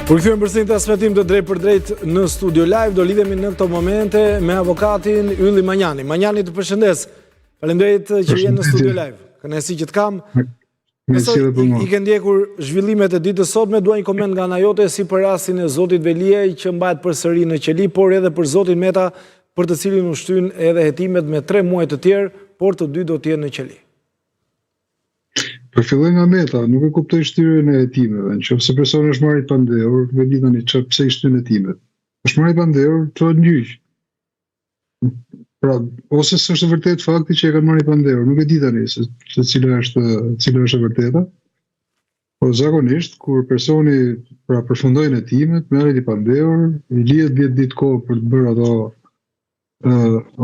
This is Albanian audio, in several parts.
U kthyem përsëri në transmetim të drejtpërdrejtë në Studio Live, do lidhemi në këto momente me avokatin Ylli Manjani. Manjani të përshëndes. Faleminderit që je në Studio Live. Kënaqësi që të kam. Besoj i ke ndjekur zhvillimet e ditës sotme, dua një koment nga ana jote si për rastin e zotit Veliaj që mbahet përsëri në qeli, por edhe për zotin Meta, për të cilin u shtynë edhe hetimet me 3 muaj të tjerë, por të dy do të jenë në qeli. Po filloj nga Meta, nuk e kuptoj shtyrjen e hetimeve. Në qoftë se personi është marrë i pandehur, nuk e di tani çfarë pse i shtyn hetimet. Është marrë i pandehur, çohet në gjyq. Pra, ose s'është e vërtetë fakti që e kanë marrë i pandehur, nuk e di tani se, se cila është cila është e vërteta. Po zakonisht kur personi pra përfundojnë hetimet, merret i pandehur, i lihet 10 ditë kohë për të bërë ato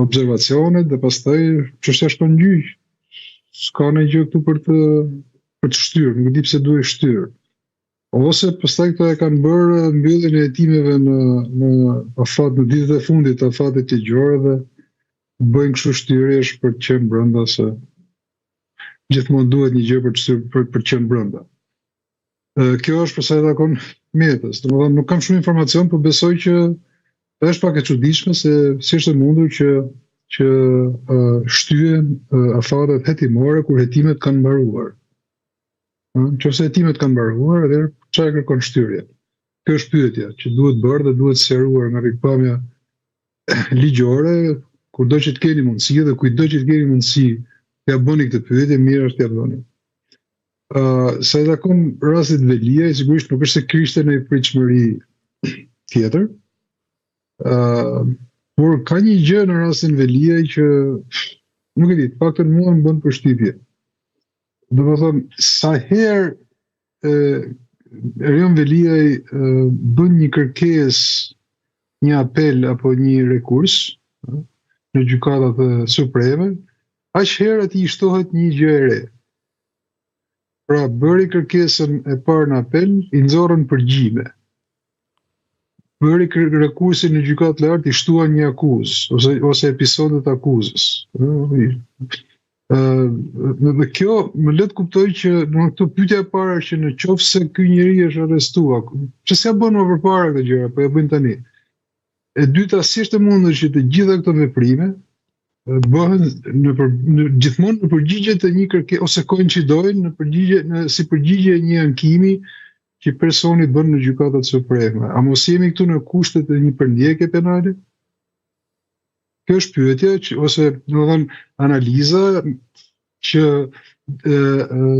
observacionet dhe pastaj çështja shkon në gjyq. S'ka ndonjë gjë këtu për të për të shtyrë, nuk e di pse duhej shtyrë. Ose pastaj këto e kanë bërë mbylljen e hetimeve në në afat në ditët e fundit të afatit ligjor dhe bëjnë kështu shtyrjesh për të qenë brenda se gjithmonë duhet një gjë për të shtyrë për, për të qenë brenda. Kjo është për sa i takon Metës. Domethënë nuk kam shumë informacion, por besoj që është pak e çuditshme se si është e mundur që që uh, shtyhen uh, afatet hetimore kur hetimet kanë mbaruar. Në qoftë se hetimet kanë mbaruar, atëherë çfarë kërkon shtyrjen? Kjo është pyetja që duhet bërë dhe duhet sqaruar nga pikëpamja ligjore, kurdo që të keni mundësi dhe kujtdo që të keni mundësi t'ia bëni këtë pyetje, mirë është t'ia bëni. Uh, sa i takon rastit Veliaj, sigurisht nuk është se kishte ndonjë pritshmëri tjetër. Uh, por ka një gjë në rastin Veliaj që nuk e di, të paktën mua më bën përshtypje. Domethënë, sa herë e, Erion Veliaj e, bën një kërkesë, një apel apo një rekurs në gjykatat supreme, aq herë atij i shtohet një gjë e re. Pra, bëri kërkesën e parë në apel, i nxorrën përgjime. Bëri rekursin në gjykatë të lartë, i shtuan një akuzë ose ose episode të akuzës. Ë, dhe kjo më lë të kuptoj që në këtë pyetja e parë është që në qoftë se ky njeri është arrestuar, pse s'ia bënë më përpara këtë gjëra, po e bëjnë tani. E dyta, si është e mundur që të gjitha këto veprime bëhen në, për, në gjithmonë në përgjigje të një kërke ose koincidojnë në përgjigje në si përgjigje e një ankimi që personi bën në gjykatat supreme. A mos jemi këtu në kushtet e një përndjekje penale? Kjo është pyetja që ose domethënë analiza që e, e,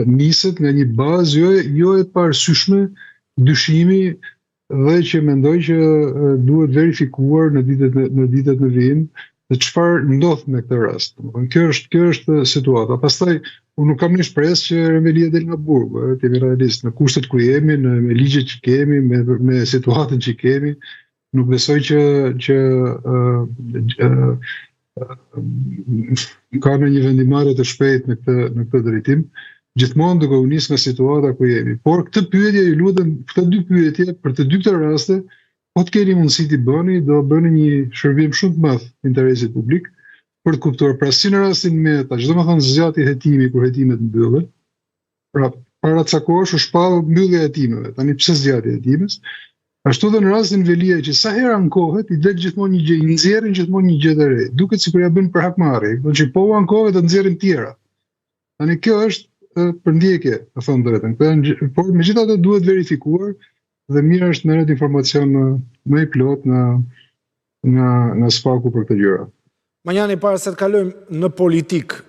niset nga një bazë jo jo e paarsyeshme dyshimi dhe që mendoj që duhet verifikuar në ditët në ditët në vijim se çfarë ndodh me këtë rast. Domethënë kjo është kjo është situata. Pastaj unë nuk kam një shpresë që Erion Veliaj del nga burgu, ë, të jemi realist, në kushtet ku jemi, në me ligjet që kemi, me me situatën që kemi, nuk besoj që që ë ë ka ndonjë vendimmarrje të shpejtë në këtë në këtë drejtim, gjithmonë duke u nisë nga situata ku jemi. Por këtë pyetje ju lutem, këto dy pyetje për të dy këto raste, po të keni mundësi t'i bëni, do bëni një shërbim shumë të madh interesit publik për të kuptuar pra si në rastin Meta, ç'do të thonë zgjati hetimi kur hetimet mbyllen, Pra, para ca kohësh u shpall mbyllja e hetimeve. Tani pse zgjatja e hetimeve? Ashtu dhe në rastin Veliaj që sa herë ankohet, i del gjithmonë një gjë, i nxjerrin gjithmonë një gjë të re. Duket sikur ia bën për hakmarrje, do që po u ankove të nxjerrin tjera. Tani kjo është përndjekje, të them të drejtën. Këto janë por megjithatë duhet verifikuar dhe mirë është merret informacion më i plotë nga nga nga SPAK-u për këto gjëra. Manjani, para se të kalojmë në politikë,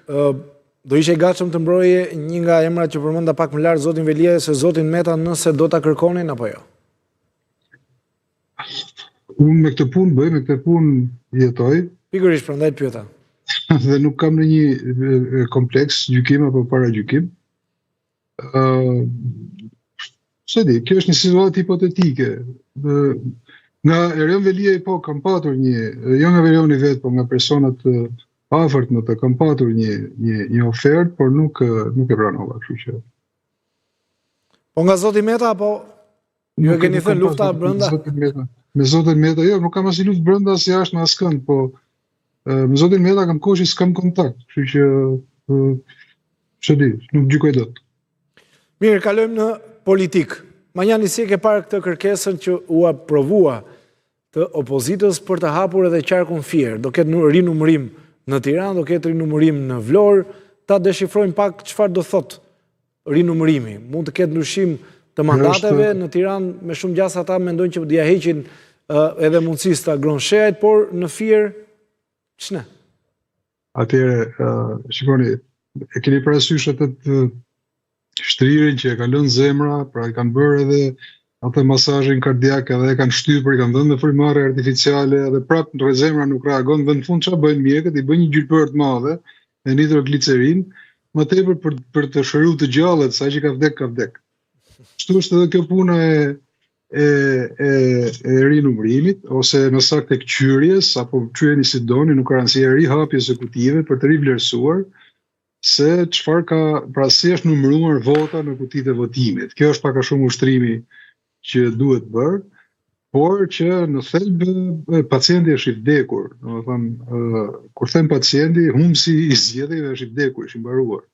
do ishe i gatshëm të mbroje një nga emrat që përmenda pak më lart, zotin Veliaj ose zotin Meta, nëse do ta kërkonin apo jo? Unë me këtë punë bëj, me këtë punë jetoj. Pikërisht, prandaj të pyeta. Dhe nuk kam ndonjë kompleks, gjykim apo paragjykim. Ë S'e di, kjo është një situatë hipotetike. Dhe nga Erion Veliaj po kam patur një, jo nga Erioni vetë, po nga persona të afërt me të kam patur një një një ofertë, por nuk nuk e pranova, kështu që. Po nga zoti Meta apo ju e keni thënë lufta brenda? Zoti Meta. Me zotin Meta, jo, nuk kam asnjë luftë brenda as jashtë me askënd, po me zotin Meta kam kohë që s'kam kontakt, kështu që s'e di, nuk gjykoj dot. Mirë, kalojmë në politikë. Manjani, si e ke parë këtë kërkesën që u aprovua të opozitës për të hapur edhe qarkun Fier? Do ketë rinumërim në Tiranë, do ketë rinumërim në Vlorë. Ta deshifrojmë pak çfarë do thotë rinumërimi. Mund të ketë ndryshim të mandateve në Tiranë, me shumë gjasa ata mendojnë që do ia heqin edhe mundësisë të Agron Shehajt, por në Fier ç'ne? Atëherë, shikoni, e keni parasysh atë të shtririn që e ka lënë zemra, pra i kanë bërë edhe atë masazhin kardiak edhe e kanë shtypur, i kanë dhënë dhe frymëmarrje artificiale edhe prapë në zemra nuk reagon dhe në fund çfarë bëjnë mjekët, i bëjnë një gjylbërë të madhe me nitroglicerinë, më tepër për për të shëruar të gjallët, sa që ka vdek ka vdek. Kështu është edhe kjo puna e e e e rinumërimit ose më saktë e këqyrjes apo quajeni si doni, nuk ka rëndësi e rihapjes së kutive për të rivlerësuar se çfarë ka, pra si është numëruar vota në kutitë e votimit. Kjo është pak a shumë ushtrimi që duhet bërë, por që në thelb pacienti është i vdekur, domethënë kur them pacienti, humbësi i zgjedhjeve është i vdekur, është i mbaruar.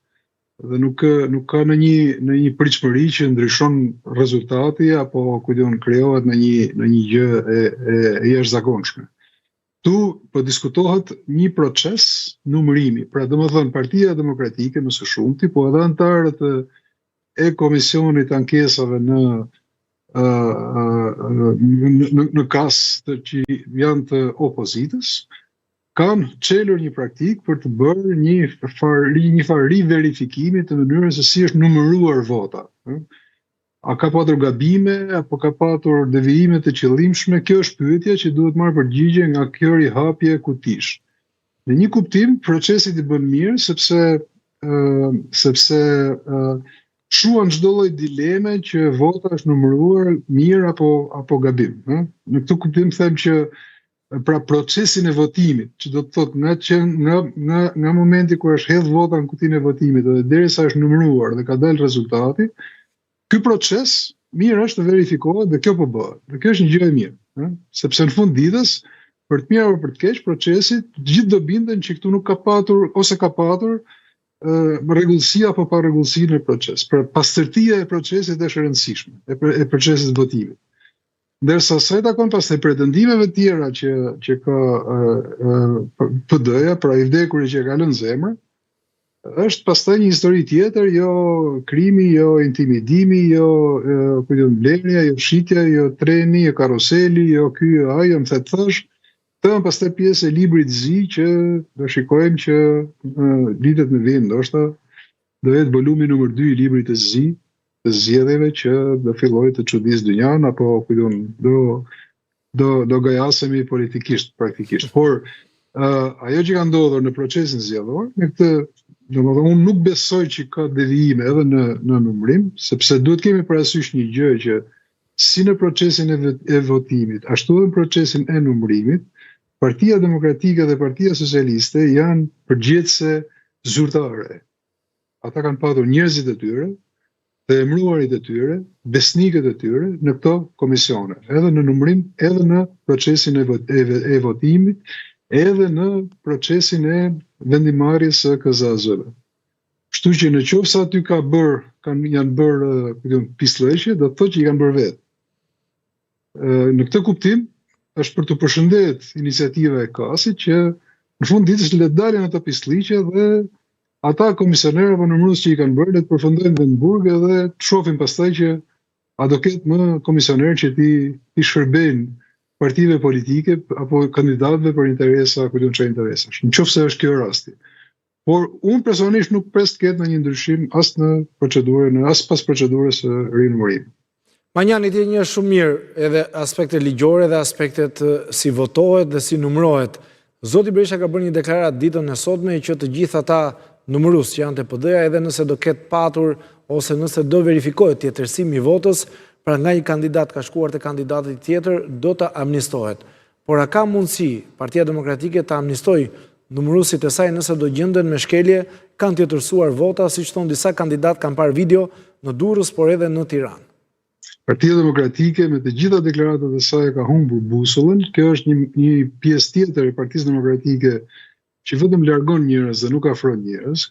Dhe nuk nuk ka ndonjë ndonjë pritshmëri që ndryshon rezultati apo ku di unë krijohet ndonjë ndonjë gjë e e, e jashtëzakonshme. Ktu po diskutohet një proces numërimi, pra domethënë Partia Demokratike më së shumti, po edhe anëtarët e Komisionit të Ankesave në në në KAS të që janë të opozitës, kanë çelur një praktikë për të bërë një farë një farë riverifikimi të mënyrës se si është numëruar vota. A ka patur gabime apo ka patur devijime të qëllimshme? Kjo është pyetja që duhet marrë përgjigje nga kjo rihapje kutish. Në një kuptim, procesit i bën mirë sepse ë sepse ë shuan çdo lloj dileme që vota është numëruar mirë apo apo gabim, ë? Në këtë kuptim them që pra procesin e votimit, që do të thotë nga që nga nga nga momenti kur është hedh vota në kutinë e votimit dhe derisa është numëruar dhe ka dalë rezultati, ky proces mirë është të verifikohet dhe kjo po bëhet. Dhe kjo është një gjë e mirë, ë? Sepse në fund ditës, për të mirë apo për të keq, procesi të gjithë do binden që këtu nuk ka patur ose ka patur rregullsi apo parregullsi në proces. Pra pastërtia e procesit është e rëndësishme, e, e procesit të votimit. Ndërsa sa i takon pastaj pretendimeve të tjera që që ka PD-ja, pra i vdekuri që e ka lënë zemrën, është pastaj një histori tjetër, jo krimi, jo intimidimi, jo ku di unë blerja, jo shitja, jo treni, jo karuseli, jo ky, jo ai, jo më the t'thashë. Këto janë pastaj pjesë e librit të zi që do shikojmë që vitet në vijim ndoshta do jetë volumi numër 2 i librit të zi të zgjedhjeve që do fillojë të çudisë dynjanë apo ku di unë do do do gajasemi politikisht praktikisht. Por uh, ajo që ka ndodhur në procesin zgjedhor, me këtë, domethënë unë nuk besoj që ka devijime edhe në në numërim, sepse duhet kemi parasysh një gjë që si në procesin e, e votimit, ashtu edhe në procesin e numërimit, Partia Demokratike dhe Partia Socialiste janë përgjegjëse zyrtare. Ata kanë patur njerëzit e tyre, të emëruarit e tyre, besnikët e tyre në këto komisione, edhe në numërim, edhe në procesin e, e, e votimit, edhe në procesin e vendimmarrjes së KZAZ-ve. Kështu që në qoftë se aty ka bërë, kanë janë bërë, ku di unë, pisllëqe, do të thotë që i kanë bërë vetë. Në këtë kuptim, është për t'u përshëndet iniciativa e KAS-it që në fund ditës le të dalin ato pisllëqe dhe ata komisionerë apo numërues që i kanë bërë le të përfundojnë në burg edhe të shohim pastaj që a do ketë më komisionerë që t'i t'i shërbejnë partive politike apo kandidatëve për interesa, ku di unë çfarë interesash. Në qoftë se është kjo rasti. Por unë personalisht nuk pres të ketë ndonjë ndryshim as në procedurën, as pas procedurës së rinumërimit. Manjani, ti e njeh shumë mirë edhe aspektet ligjore dhe aspektet si votohet dhe si numërohet. Zoti Berisha ka bërë një deklaratë ditën e sotme që të gjithë ata numërues që janë te PD-ja edhe nëse do ketë patur ose nëse do verifikohet tjetërsimi i votës, pra nga një kandidat ka shkuar te kandidati tjetër, do të amnistohet. Por a ka mundësi Partia Demokratike të amnistojë numëruesit e saj nëse do gjenden me shkelje, kanë tjetërsuar vota, siç thonë disa kandidatë kanë parë video në Durrës, por edhe në Tiranë. Partia Demokratike me të gjitha deklaratat e saj ka humbur busullën. Kjo është një një pjesë tjetër e Partisë Demokratike që vetëm largon njerëz dhe nuk afron njerëz.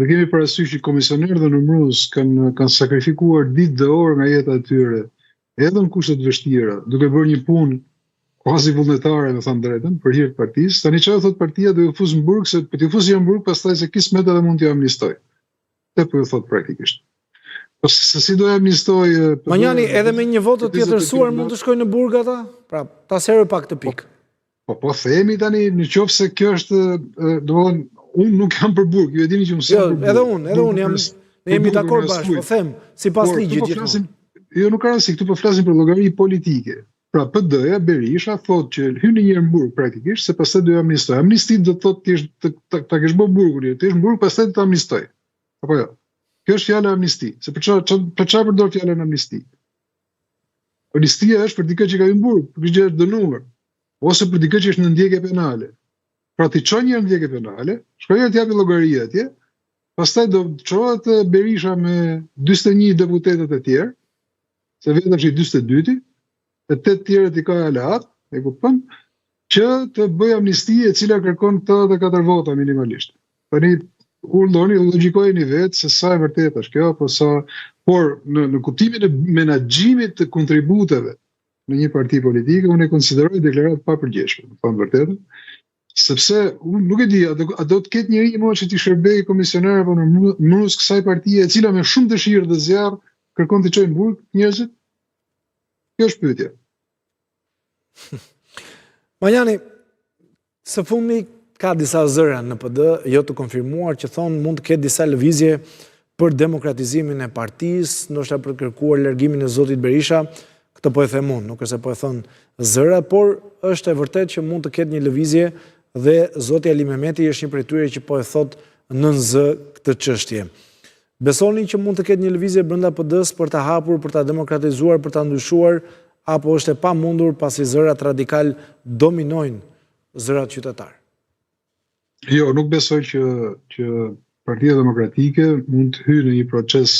Dhe kemi parasysh që komisionerë dhe numërues kanë kanë sakrifikuar ditë dhe orë nga jeta e tyre, edhe në kushte të vështira, duke bërë një punë quasi vullnetare, me thënë të drejtën, për hir të partisë. Tani çfarë thotë partia do ju fus në burg se po t'ju fus në burg pastaj se kismet edhe mund t'ju amnistoj. Këtë po ju thotë praktikisht. Po se si do e amnistoj Manjani, edhe me një votë të tjetërsuar mund të shkojnë në burg ata? Pra, ta sqaroj pak këtë pikë. Po po themi tani, në qoftë se kjo është, domethënë, unë nuk jam për burg, ju e dini që unë s'jam jo, për burg. Edhe unë, edhe unë jam, ne jemi dakord bashkë, po them, sipas ligjit po gjithmonë. Jo, nuk ka rëndësi, këtu po flasim për llogari politike. Pra PD-ja, Berisha thotë që hyni një herë në burg praktikisht, se pastaj do ju amnistoj. Amnisti do të thotë ti ta, ta kesh bërë burgun, ti je në burg, pastaj do të amnistoj. Apo jo. Kjo është fjala amnisti. Se për çfarë për çfarë përdor fjalën amnisti? Amnistia është për dikë që ka hyrë në burg, për dikë që është dënuar, ose për dikë që është në ndjekje penale. Pra t'i çojnë një herë në ndjekje penale, shkojë të japi llogari atje, pastaj do të çohet Berisha me 41 deputetët e tjerë, se vetë është i 42-ti, e 8 të tjerët i ka aleat, e kupton, që të bëjë amnisti e cila kërkon 84 vota minimalisht. Tani urdhëroni, logjikojeni vetë se sa e vërtetë është kjo, apo sa, por në në kuptimin e menaxhimit të kontributeve në një parti politike, unë e konsideroj deklaratë të papërgjegjshme, me thënë të vërtetën, sepse unë nuk e di, a do, a do të ketë njeri më që t'i shërbejë komisioner apo numërues kësaj partie e cila me shumë dëshirë dhe zjarr kërkon t'i çojë në burg njerëzit? Kjo është pyetja. Manjani, së fundmi ka disa zëra në PD, jo të konfirmuar, që thonë mund të ketë disa lëvizje për demokratizimin e partisë, ndoshta për të kërkuar largimin e zotit Berisha, këtë po e them unë, nuk është se po e thonë zëra, por është e vërtetë që mund të ketë një lëvizje dhe zoti Alimehmeti është një prej tyre që po e thotë nën zë këtë çështje. Besoni që mund të ketë një lëvizje brenda PD-së për ta hapur, për ta demokratizuar, për ta ndryshuar, apo është e pamundur pasi zërat radikalë dominojnë zërat qytetarë? Jo, nuk besoj që që Partia Demokratike mund të hyjë në një proces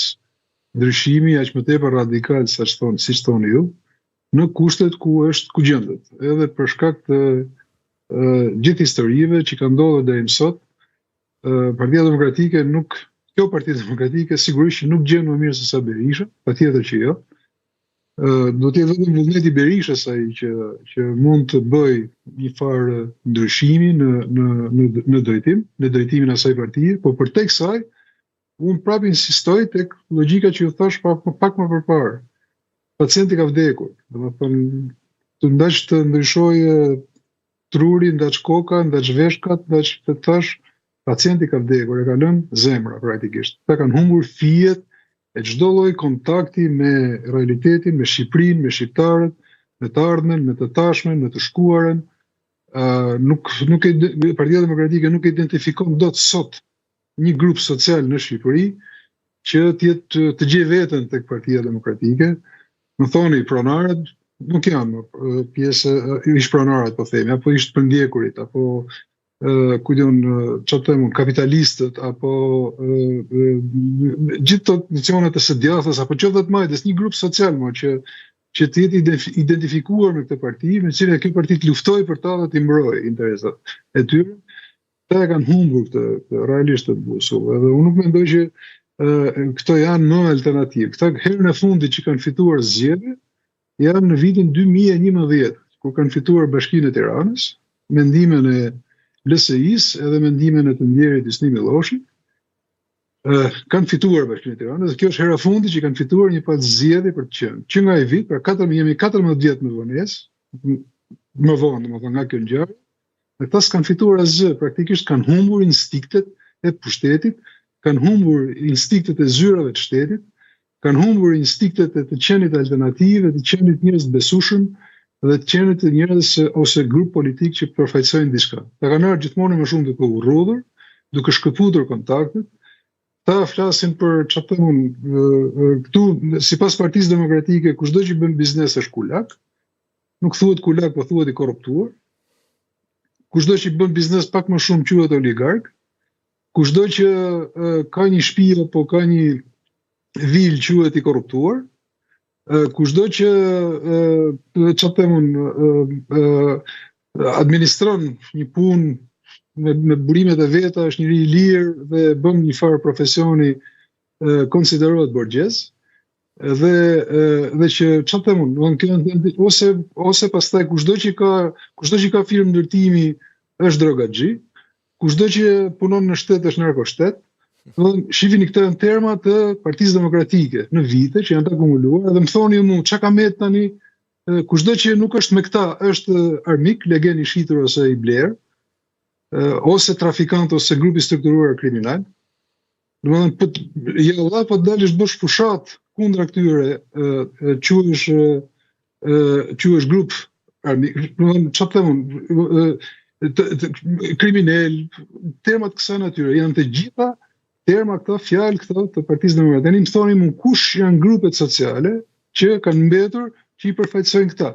ndryshimi aq më tepër radikal sa thonë, siç thoni ju, në kushtet ku është ku gjendet, edhe për shkak të gjithë historive që kanë ndodhur deri më sot, Partia Demokratike nuk, kjo Parti Demokratike sigurisht që nuk gjen më mirë se sa Berisha, patjetër që jo. Do të jetë vetëm vullneti i Berishës ai që që mund të bëjë një farë ndryshimi në në në në drejtim, në drejtimin e asaj partie, po përtej kësaj unë prapë insistoj tek logjika që ju thashë pak pak më përpara. Pacienti ka vdekur, domethënë të ndash të ndryshojë truri, ndaç koka, ndaç veshkat, ndaç të thash, pacienti ka vdekur, e ka lënë zemra praktikisht. Ata kanë humbur fijet e çdo lloj kontakti me realitetin, me Shqipërinë, me shqiptarët, me të ardhmen, me të tashmen, me të shkuarën. Uh, nuk nuk e Partia Demokratike nuk identifikon dot sot një grup social në Shqipëri që të jetë të gjejë veten tek Partia Demokratike. Më thoni pronarët nuk janë pjesë ish pronarët po themi apo ish të përndjekurit apo ku di unë çfarë them unë kapitalistët apo gjithë këto nocionet e së djathtës apo qoftë të majtës një grup social më që që të jetë identifikuar me këtë parti, me cilën kjo parti të luftojë për ta dhe t'i mbrojë interesat e tyre, Këta e kanë humbur këtë, këtë realisht të busull. Edhe unë nuk mendoj që ë këto janë më alternativë. Këta herën e fundit që kanë fituar zgjedhje janë në vitin 2011, kur kanë fituar Bashkinë e Tiranës, me ndihmën e LSI-s edhe me ndihmën e të ndjerit Hysni Milloshi, ë kanë fituar Bashkinë e Tiranës dhe kjo është hera e fundit që kanë fituar një palë zgjedhje për të qenë. Që nga ai vit, pra 4 jemi 14 vjet më vonesë, më vonë, domethënë nga kjo ngjarje, Dhe këta s'kanë fituar asgjë, praktikisht kanë humbur instinktet e pushtetit, kanë humbur instinktet e zyrave të shtetit, kanë humbur instinktet e të qenit alternativë, të qenit njerëz të besueshëm dhe të qenit njerëz ose grup politik që përfaqësojnë diçka. Ta kanë ardhur gjithmonë më shumë duke u rrudhur, duke shkëputur kontaktet. Ta flasin për çfarë them unë, këtu sipas Partisë Demokratike kushdo që bën biznes është kulak, Nuk thuhet kulak, po thuhet i korruptuar. Kushdo që bën biznes pak më shumë quhet oligark. Kushdo që ka një shtëpi apo ka një vilë quhet i korruptuar. Kushdo që çfarë them unë administron një punë me, me burimet e veta, është njeri i lirë dhe bën një farë profesioni konsiderohet borgjez dhe dhe që çfarë them unë, domethënë kjo është ose ose pastaj kushdo që ka kushdo që ka firmë ndërtimi është drogaxhi, kushdo që punon në shtet është narkoshtet. Domethënë shihini këto janë terma të Partisë Demokratike në vite që janë të akumuluar dhe më thoni ju mua çka ka met tani kushdo që nuk është me këta është armik, legen i shitur ose i blerë, ose trafikant ose grup i strukturuar kriminal. Domethënë, po, jo, Allah, po të dalësh të bësh fushatë kundra këtyre, quhesh, quhesh grup armik, domethënë, çfarë them unë, kriminel, terma të kësaj natyre, janë të gjitha terma këto, fjalë këto të Partisë Demokratike. Tani më thoni mu kush janë grupet sociale që kanë mbetur që i përfaqësojnë këta.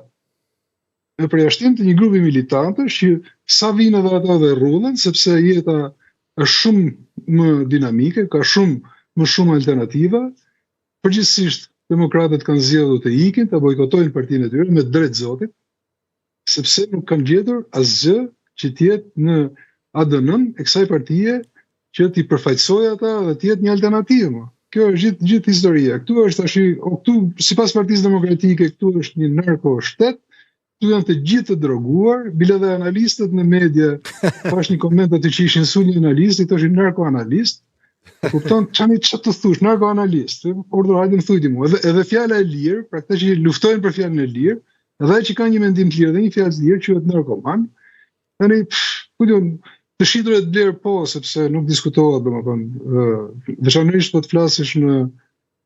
Me përjashtim të një grupi militantësh që sa vijnë edhe ata dhe rrudhen, sepse jeta është shumë më dinamike, ka shumë më shumë alternativa. Përgjithsisht demokratët kanë zgjedhur të ikin, ta bojkotojnë partinë e tyre me drejt Zotit, sepse nuk kanë gjetur asgjë që të jetë në ADN-n e kësaj partie që t'i përfaqësojë ata dhe të jetë një alternativë më. Kjo është gjithë gjithë historia. Këtu është tash, o këtu sipas Partisë Demokratike këtu është një narko shtet, këtu janë të gjithë të droguar, bile dhe analistët në media, pashë një koment aty që ishin sul një analist, i thoshin narkoanalist. Kupton çani çfarë të thush, narkoanalist. Urdhër hajde më thuaj ti mua. Edhe edhe fjala e lirë, pra këta që luftojnë për fjalën e lirë, edhe ai që ka një mendim të lirë dhe një fjalë të lirë quhet narkoman. Tani, ku di unë, të shitur e të blerë po, sepse nuk diskutohet, domethënë, ë veçanërisht po të flasësh në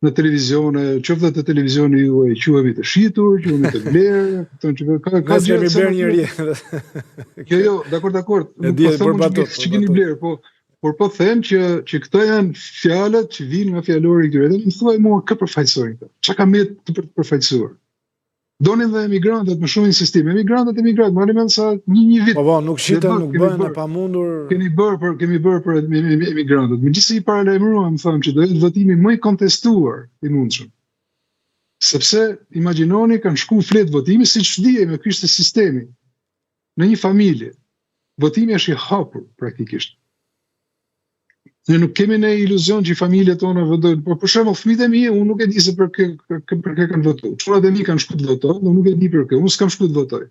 në televizione, qoftë te televizioni juaj, quhemi të shitur, quhemi të blerë, kupton që ka ka gjëra kemi blerë njeri. Jo, jo, dakor, dakor. Nuk po them që, që keni blerë, po por po them që që këto janë fjalët që vijnë nga fjalori i këtyre. Dhe më thuaj mua kë përfaqësojnë këto. Çka ka mbet të për të përfaqësuar? Donin dhe emigrantët me shumë insistim. Emigrantët, emigrantët, marrim mend sa një një vit. Po po, nuk shiten, nuk bëhen e pamundur. Kemi bërë për kemi bërë për emigrantët. Megjithëse i paralajmëruam, thamë që do jetë votimi më i kontestuar i mundshëm. Sepse imagjinoni kanë shku fletë votimi siç dihej me ky ishte sistemi. Në një familje votimi është i hapur praktikisht. Ne nuk kemi ne iluzion që familjet tona votojnë, por për shembull fëmijët e mi, unë nuk e di se për kë për, për kë kanë votuar. Çunat e mi kanë shkuar të votojnë, unë nuk e di për kë, unë s'kam shkuar të votoj.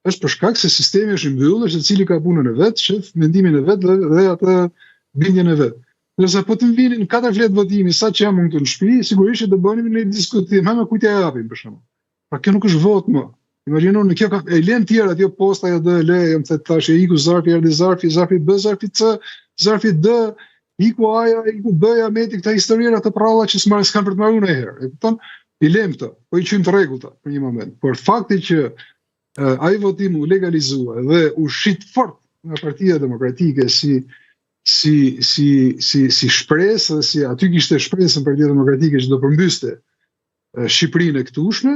Është për shkak se sistemi është i mbyllur, secili ka punën e vet, shef mendimin e vet dhe, dhe atë bindjen e vet. Ndërsa po të më vinin katër fletë votimi sa që jam unë këtu në shtëpi, sigurisht që do bënim një diskutim, ha me kujt ja japim për shembull. Pra kjo nuk është votë më. Imagjinoni, kjo ka e lën tjerat, jo posta, jo DHL, jo më the tash e iku zarfi, erdhi zarfi, zarfi B, zarfi C, zarfi D, iku A-ja, iku B-ja, meti këta historira të pralla që s'marrin s'kan për të marrë ndonjëherë. E kupton? I lëm këto, po i quajmë të rregullta për një moment. Por fakti që ai votim u legalizua dhe u shit fort nga Partia Demokratike si si si si si shpresë dhe si aty kishte shpresën Partia Demokratike që do përmbyste Shqipërinë e këtushme,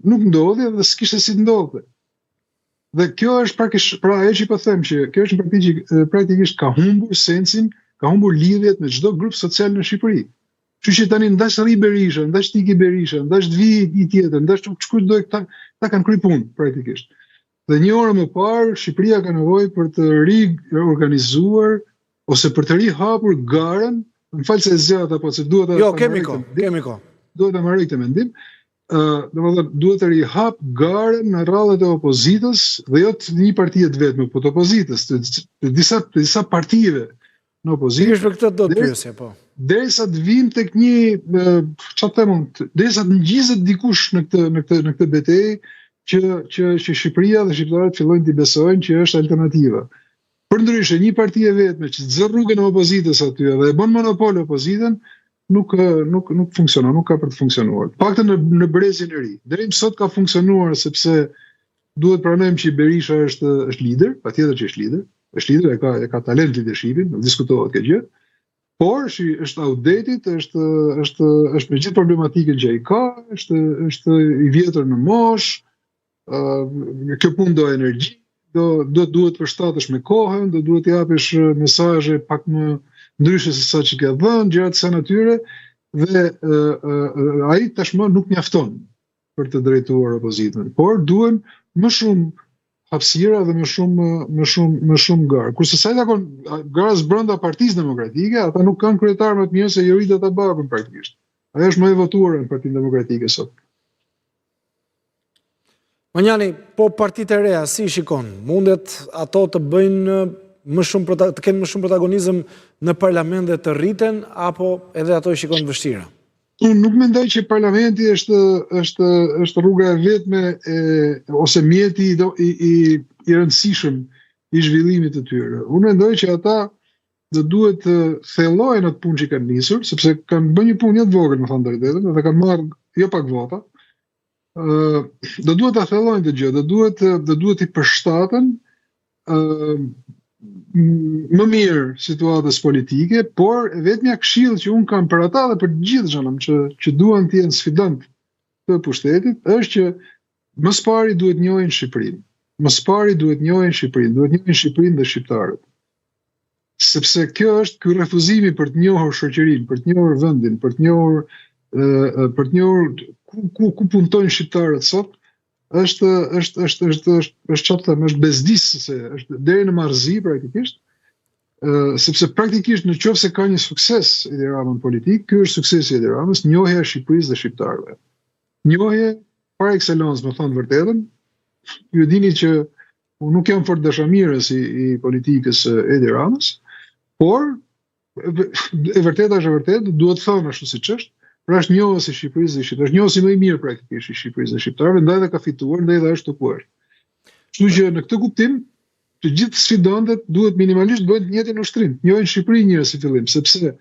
nuk ndodhi dhe s'kishte si të ndodhte. Dhe kjo është praktikisht, pra ajo që po them që kjo është një parti që praktikisht ka humbur sensin, ka humbur lidhjet me çdo grup social në Shqipëri. Kështu që tani ndash rri Berisha, ndash të iki Berisha, ndash të vi i tjetër, ndash të çkujt do këta, këta kanë kry punë praktikisht. Dhe një orë më parë Shqipëria ka nevojë për të riorganizuar ose për të rihapur garën, më fal se e zgjata po se duhet ta Jo, kemi kohë, kemi kohë. Duhet ta mbaroj këtë mendim. Ë, uh, domethënë duhet të rihap garën në radhët e opozitës dhe jo të një partie të vetme, po të opozitës, të, të disa të disa partive në opozitë. Pikërisht për këtë do të pyesja, po. Derisa të vijmë tek një, çfarë them unë, derisa të ngjizet dikush në këtë në këtë në këtë betejë që që që Shqipëria dhe shqiptarët fillojnë të besojnë që është alternativa. Përndryshe, një parti e vetme që zë rrugën e opozitës aty dhe e bën monopol opozitën, nuk nuk nuk funksionon, nuk ka për të funksionuar. Paktën në në brezin e ri. Deri më sot ka funksionuar sepse duhet pranojmë që Berisha është është lider, patjetër që është lider, është lider, e ka e ka talent leadershipin, nuk diskutohet kjo gjë. Por është është outdated, është është është me gjithë problematikën që ai ka, është është i vjetër në moshë, ë uh, kjo punë do energji, do do duhet të përshtatesh me kohën, do duhet të japësh mesazhe pak më ndryshe se sa që ke dhënë, gjëra të kësaj natyre dhe uh, uh, ai tashmë nuk mjafton për të drejtuar opozitën, por duhen më shumë. hapësira dhe më shumë më shumë më shumë garë. Kurse sa i takon garës brenda Partisë Demokratike, ata nuk kanë kryetar më të mirë se Jorida Tabakun praktikisht. Ajo është më e votuara në Partinë Demokratike sot. Manjani, po partitë e reja, si i shikon? Mundet ato të bëjnë më shumë të kenë më shumë protagonizëm në parlament dhe të rriten apo edhe ato i shikon të vështira? Unë nuk mendoj që parlamenti është është është rruga e vetme e ose mjeti i i i, i rëndësishëm i zhvillimit të tyre. Unë mendoj që ata do duhet të thellojnë atë punë që kanë nisur, sepse kanë bërë një punë jo të vogël, me thënë të drejtën, dhe kanë marrë jo pak vota. Ë do duhet ta thellojnë këtë gjë, do duhet do duhet t'i përshtaten ë më mirë situatës politike, por e vetmja këshillë që unë kam për ata dhe për të gjithë xhanëm që që duan të jenë sfidant të pushtetit është që më së pari duhet njohin Shqipërinë. Më së pari duhet njohin Shqipërinë, duhet njohin Shqipërinë dhe shqiptarët. Sepse kjo është ky refuzimi për të njohur shoqërinë, për të njohur vendin, për të njohur për të njohur ku ku ku puntojnë shqiptarët sot, është është është është është është çfarë them, është bezdisëse, është deri në marrëzi praktikisht. Ë sepse praktikisht në qoftë se ka një sukses Edi Rama në politikë, ky është suksesi i Edi Ramës, njohja e Shqipërisë dhe shqiptarëve. Njohje par excellence, me thënë të vërtetën. Ju e dini që unë nuk jam fort dashamirës i, i politikës së Edi Ramës, por e vërteta është e vërtetë, duhet thënë ashtu siç është, pra është njohës i Shqipërisë dhe Shqipërisë, është njohësi më i mirë praktikisht i Shqipërisë dhe shqiptarëve, ndaj dhe ka fituar, ndaj dhe është ku është. Kështu që në këtë kuptim, të gjithë sfidantët duhet minimalisht bëjnë të njëjtin ushtrim, njohin Shqipërinë njëherë si fillim, sepse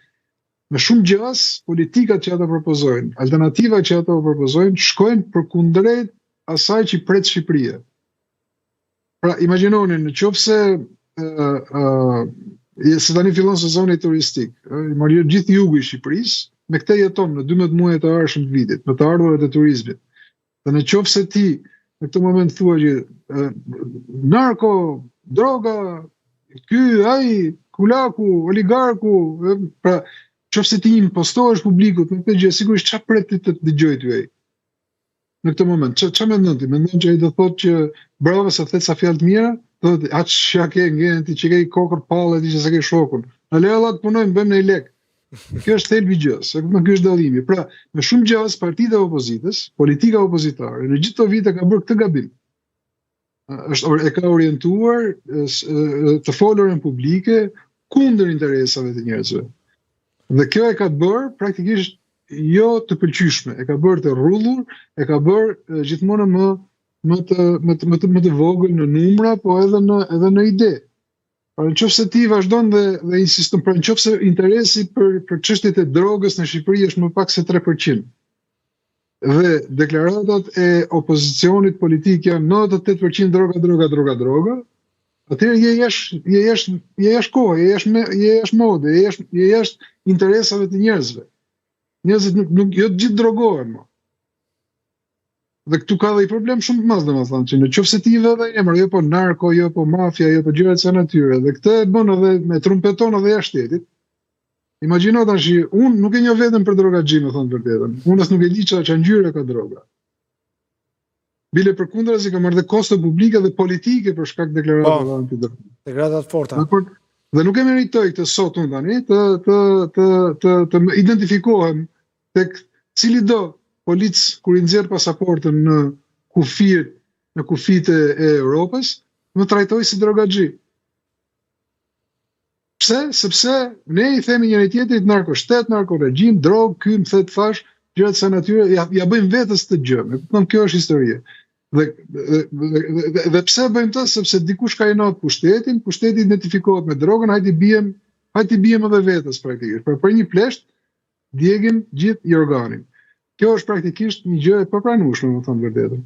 me shumë gjasë politikat që ata propozojnë, alternativat që ata propozojnë, shkojnë përkundrejt asaj që pret Shqipëria. Pra, imagjinoni, në qoftë se uh, uh, se tani fillon sezoni turistik, uh, imagjino gjithë jugu i Shqipërisë, me këtë jeton në 12 muajt e ardhshëm të vitit, me të ardhurat e turizmit. Dhe në qoftë se ti në këtë moment thua që uh, narko, droga, ky, ai, kulaku, oligarku, pra, qoftë se ti impostohesh publikut me këtë gjë, sigurisht çfarë pret ti të dëgjojë ty ai? në këtë moment? Ça ça mendon ti? Mendon që ai do thotë që bravo se the ca fjalë të mira? Do thotë a çka ke ngjen ti që ke kokërr palle ti që s'e ke shokun. Na le valla të punojmë, bëjmë ne lek. Kjo është thelbi i gjësë, e kupton, ky është dallimi. Pra, me shumë gjasë partitë e opozitës, politika opozitare në gjithë këto vite ka bërë këtë gabim. Është e ka orientuar të folurën publike kundër interesave të njerëzve. Dhe kjo e ka bërë praktikisht jo të pëlqyeshme, e ka bërë të rrudhur, e ka bërë gjithmonë më më të më të më të, më të vogël në numra, po edhe në edhe në ide. Pra në qoftë se ti vazhdon dhe dhe insiston, pra në qoftë se interesi për për çështjet e drogës në Shqipëri është më pak se 3%. Dhe deklaratat e opozicionit politik janë 98% droga, droga, droga, droga, atëherë je jashtë je jashtë je jashtë kohe, je jashtë me, je jashtë mode, je jashtë je jashtë interesave të njerëzve. Njerëzit nuk nuk jo të gjithë drogohen më. Dhe këtu ka dhe një problem shumë të madh, domethënë, që në qoftë se ti i vë dhe emër, jo po narko, jo po mafia, jo po gjëra të kësaj natyre, dhe këtë e bën edhe me trumpeton edhe jashtë shtetit. Imagjino tash, unë nuk e njoh veten për drogaxhi, me thënë të vërtetën. Unë as nuk e di çfarë çfarë ngjyre ka droga. Bile përkundrazi kam marrë dhe kosto publike dhe politike për shkak të deklaratave po, antidrogë. Deklarata të forta. Por, dhe nuk e meritoj këtë sot unë tani të të të të të më identifikohem tek cilido polic kur i nxjerr pasaportën në kufir në kufijtë e Europës, më trajtojë si drogaxhi. Pse? Sepse ne i themi njëri tjetrit narko shtet, narko regjim, drogë, ky më the të thashë, gjëra të kësaj natyre, ja, ja bëjmë vetes këtë gjë. E kupton, kjo është historia. Dhe, dhe, dhe, dhe, dhe pse bëjmë këtë? Sepse dikush ka inat pushtetin, pushteti identifikohet me drogën, hajt i biem, hajt i biem edhe vetes praktikisht. Pra për një plesht djegim gjithë jorganin. Kjo është praktikisht një gjë e papranueshme, me thënë të vërtetën.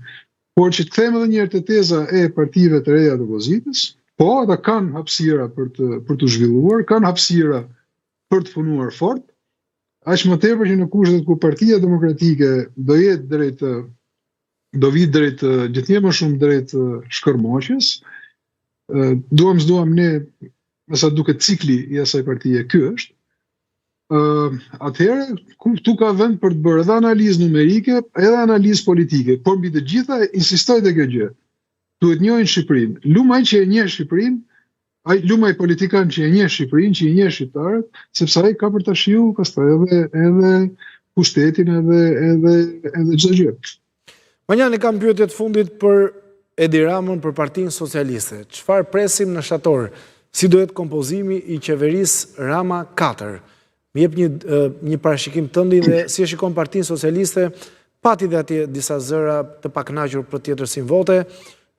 Por që të kthehem edhe një herë te teza e partive të reja të opozitës, po ata kanë hapësira për të për t'u zhvilluar, kanë hapësira për të punuar fort, aq më tepër që në kushtet ku Partia Demokratike do jetë drejt do vijë drejt gjithnjë më shumë drejt shkërmoqjes, duam s'duam ne, me sa duket cikli i asaj partie ky është, atëherë këtu ka vend për të bërë edhe analizë numerike, edhe analizë politike, por mbi të gjitha insistoj te kjo gjë. Duhet njohin Shqipërinë. Lum ai që e njeh Shqipërinë, ai lum ai politikan që e njeh Shqipërinë, që i njeh shqiptarët, sepse ai ka për ta shiju pastaj edhe edhe pushtetin edhe edhe edhe çdo gjë. Manjani kam pyetje të fundit për Edi Ramën për Partinë Socialiste. Çfarë presim në shtator? Si do jetë kompozimi i qeverisë Rama 4? Më jep një një parashikim tëndin dhe si e shikon Partinë Socialiste, pati dhe atje disa zëra të pakënaqur për tjetërsim vote,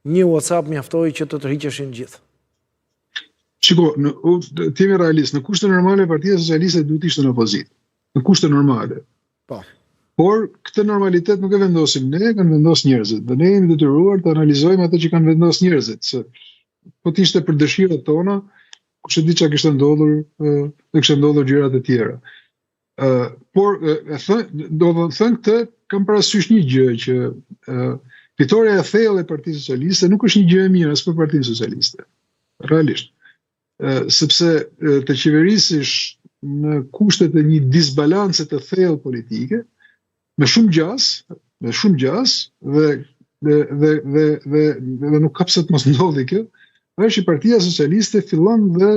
një WhatsApp mjaftoi që të tërhiqeshin gjithë. Shiko, në, të jemi realist, në kushte normale Partia Socialiste duhet të ishte në opozitë. Në kushte normale. Po. Por këtë normalitet nuk e vendosim ne, e kanë vendosur njerëzit. Dhe ne jemi detyruar të analizojmë atë që kanë vendosur njerëzit, se po të ishte për dëshirat tona, kush e di çka kishte ndodhur, do kishte ndodhur gjëra të tjera. Ë, por e thënë, do të thënë këtë, kam parasysh një gjë që ë fitorja e thellë e Partisë Socialiste nuk është një gjë e mirë as për Partinë Socialiste. Realisht. Ë sepse të qeverisësh në kushtet e një disbalance të thellë politike, me shumë gjasë, me shumë gjasë dhe dhe dhe dhe dhe, dhe nuk ka pse të mos ndodhi kjo, është që Partia Socialiste fillon dhe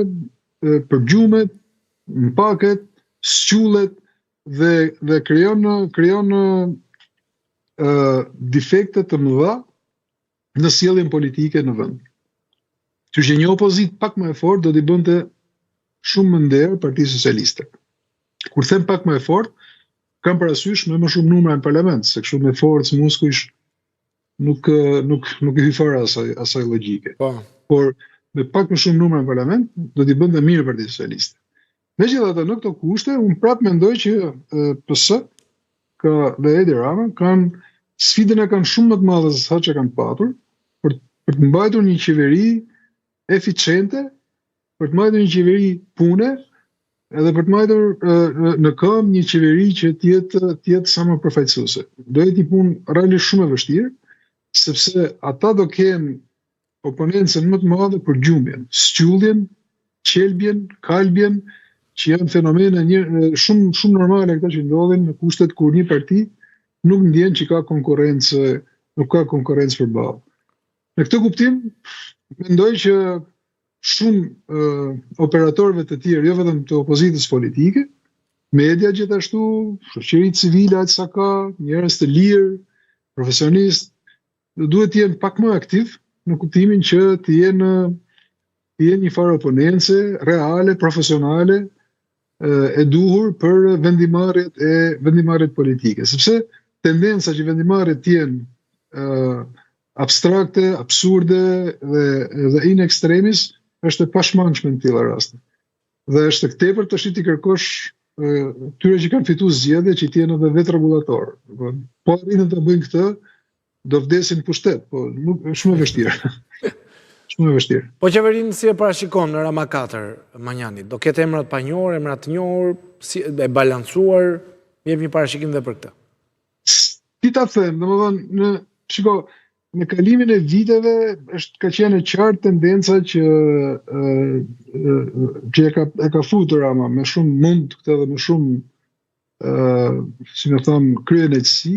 përgjumet, mpaket, squllet dhe dhe krijon krijon ë defekte të mëdha në sjelljen politike në vend. Kështu që një opozitë pak më e fortë do t'i bënte shumë më nder Partisë Socialiste. Kur them pak më e fortë, kam parasysh me më shumë numra në parlament, se kështu me forcë muskujsh nuk nuk nuk i hy fare asaj asaj logjike. Po. Por me pak më shumë numra në parlament do t'i bënte mirë Partisë Socialiste. Megjithatë, në këto kushte, unë prapë mendoj që PS ka dhe Edi Rama kanë sfidën e kanë shumë më të madhe se sa që kanë patur për për të mbajtur një qeveri eficiente, për të mbajtur një qeveri pune, edhe për të mbajtur në këmbë një qeveri që të jetë të jetë sa më përfaqësuese. Do jetë një punë realisht shumë e vështirë, sepse ata do kenë oponencën më të madhe përgjumjen, squlljen, qelbjen, kalbjen, që janë fenomene një, shumë shumë normale këto që ndodhin në kushtet kur një parti nuk ndjen që ka konkurrencë, nuk ka konkurrencë përballë. Në këtë kuptim, mendoj që shumë uh, operatorëve të tjerë, jo vetëm të opozitës politike, media gjithashtu, shoqëri civile aq sa ka, njerëz të lirë, profesionistë, do duhet të jenë pak më aktiv në kuptimin që të jenë të jenë një farë oponence reale, profesionale e duhur për vendimmarrjet e vendimmarrjet politike, sepse tendenca që vendimmarrjet të jenë abstrakte, absurde dhe dhe in extremis është e pashmangshme në të tilla raste. Dhe është e tepërt tash t'i kërkosh këtyre që kanë fituar zgjedhje që të jenë edhe vetë rregullatorë. Po arritën ta bëjnë këtë, do vdesin në pushtet, po nuk është shumë e vështirë. shumë e vështirë. Po qeverinë si e parashikon në Rama 4, Manjani? Do ketë emra të panjohur, emra të njohur, si e balancuar, më jep një parashikim dhe për këtë. Si ta them, domethënë në shiko, në kalimin e viteve është ka qenë e qartë tendenca që ë që e ka e ka futur Rama me shumë mund këtë dhe me shumë ë si me thënë kryeneçësi,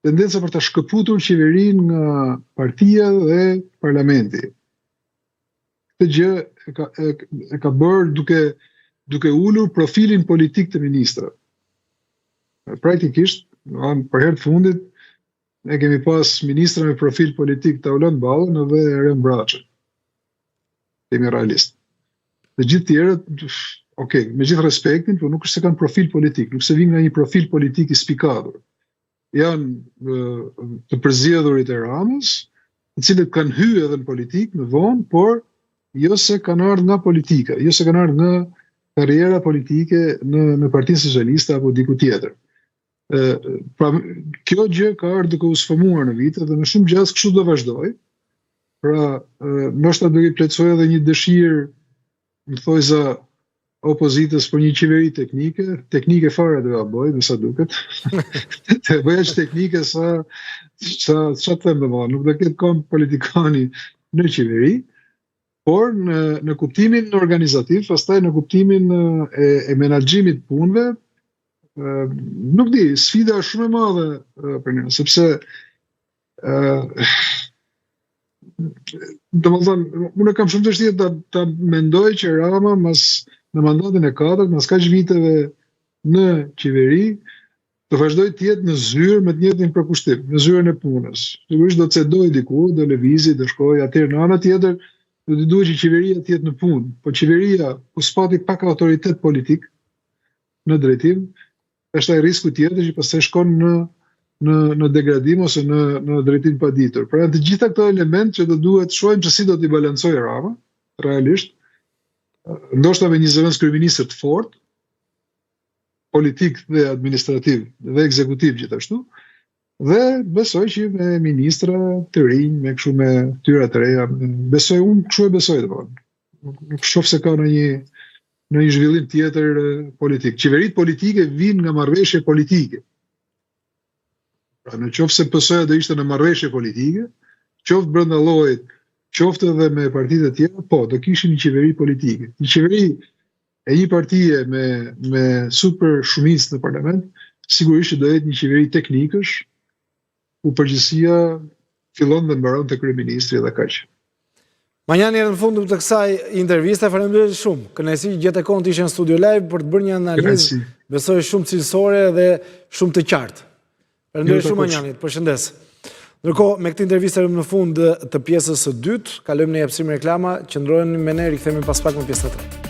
tendenca për ta shkëputur qeverinë nga partia dhe parlamenti. Këtë gjë e ka e, e ka bërë duke duke ulur profilin politik të ministrave. Praktikisht, për herë të fundit ne kemi pas ministra me profil politik Taulant Ballën dhe Erion Braçen. Jemi realist. Të gjithë tjerët, ok, me gjithë respektin, por nuk është se kanë profil politik, nuk se vijnë nga një profil politik i spikatur. Janë të përzgjedhurit e Ramës, të cilët kanë hy edhe në politikë më vonë, por jo se kanë ardhur nga politika, jo se kanë ardhur nga karriera politike në në Partinë Socialiste apo diku tjetër. Ë pra kjo gjë ka ardhur duke u sfumuar në vite dhe me shumë gjasë kështu do vazhdojë. Pra, ndoshta do i plotësojë edhe një dëshirë në thojza opozitës për një qeveri teknike, teknike fare do ja bëj, me sa duket. Të bëj aq teknike sa sa ça të them domethënë, nuk do ketë këmbë politikani në qeveri, por në në kuptimin organizativ, pastaj në kuptimin e, e menaxhimit të punëve, nuk di, sfida është shumë e madhe për ne, sepse ë. Domethënë, unë e kam shumë të vështirë ta, ta mendoj që Rama mas në mandatin e katërt, mas kaq viteve në qeveri, të vazhdojë të jetë në zyrë me të njëjtin përkushtim, në zyrën e punës. Sigurisht do të cedojë diku, do lëvizi, do shkojë atëherë në anën tjetër, do të duhet që qeveria të jetë në punë. Po qeveria, po s'pati pak autoritet politik në drejtim, është ai risku tjetër që pastaj shkon në në në degradim ose në në drejtim të paditur. Pra janë të gjitha këto elementë që do duhet të shohim se si do t'i balancojë Rama realisht, ndoshta me një zëvendëskryeministër të fortë, politik dhe administrativ dhe ekzekutiv gjithashtu, dhe besoj që me ministra të rinj, me kështu me fytyra të reja, besoj unë kështu e besoj domethënë. Nuk shoh se ka ndonjë ndonjë zhvillim tjetër politik. Qeveritë politike vijnë nga marrëveshje politike. Pra në qoftë se PS-ja do ishte në marrëveshje politike, qoftë brenda llojit, qoftë edhe me partitë e tjera, po, do kishim një qeveri politike. Një qeveri e një partie me me super shumicë në parlament, sigurisht që do jetë një qeveri teknikësh, ku përgjegjësia fillon dhe mbaron te kryeministri dhe kaq. Manjani në fund të kësaj interviste, faleminderit shumë. Kënaqësi që gjete kohën të ishe në Studio Live për të bërë një analizë, besoj shumë cilësore dhe shumë të qartë. Faleminderit shumë Manjani, të përshëndes. Ndërkohë, me këtë intervistë arrijmë në fund të pjesës së dytë, kalojmë në hapësirë me reklama, qëndrojnë me ne, rikthehemi pas pak me pjesën e tretë.